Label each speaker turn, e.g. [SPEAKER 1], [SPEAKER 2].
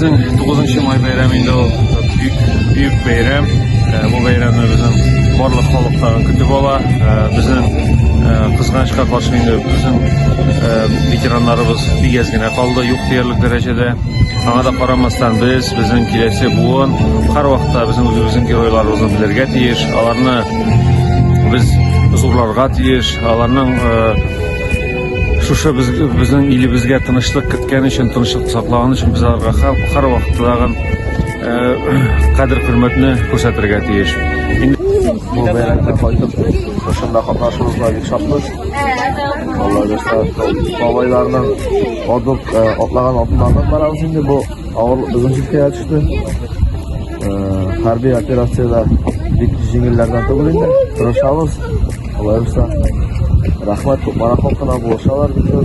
[SPEAKER 1] Безнең 9 май бәйрәме инде ул бик бөек бәйрәм. Бу бәйрәмне безнең барлык халык тагын көтеп ала. Безнең кызганычка каршы инде безнең ветераннарыбыз бик әз генә калды, юк диярлек дәрәҗәдә. Аңа да карамастан без, безнең киләсе буын һәрвакытта безнең үзебезнең геройларыбызны белергә тиеш, аларны без зурларга тиеш, аларның шушы без, безнең илебезгә тынычлык керткән өчен, тынычлык саклаган өчен без аларга һәр, һәрвакытта тагын кадер хөрмәтне күрсәтергә тиеш.
[SPEAKER 2] Бу бәйрәмгә кайтып, шушында катнашуыбызга бик шатбыз. Алла бирса, бабайларның адып, атлаган адымнарыннан барабыз инде. Бу авырлык безнең җилкәгә төште. Хәрби операциядә бик җиңелләрдән түгел инде. Тырышабыз. Алла бирса. Рәхмәт Кукмара халкына булышалар безгә.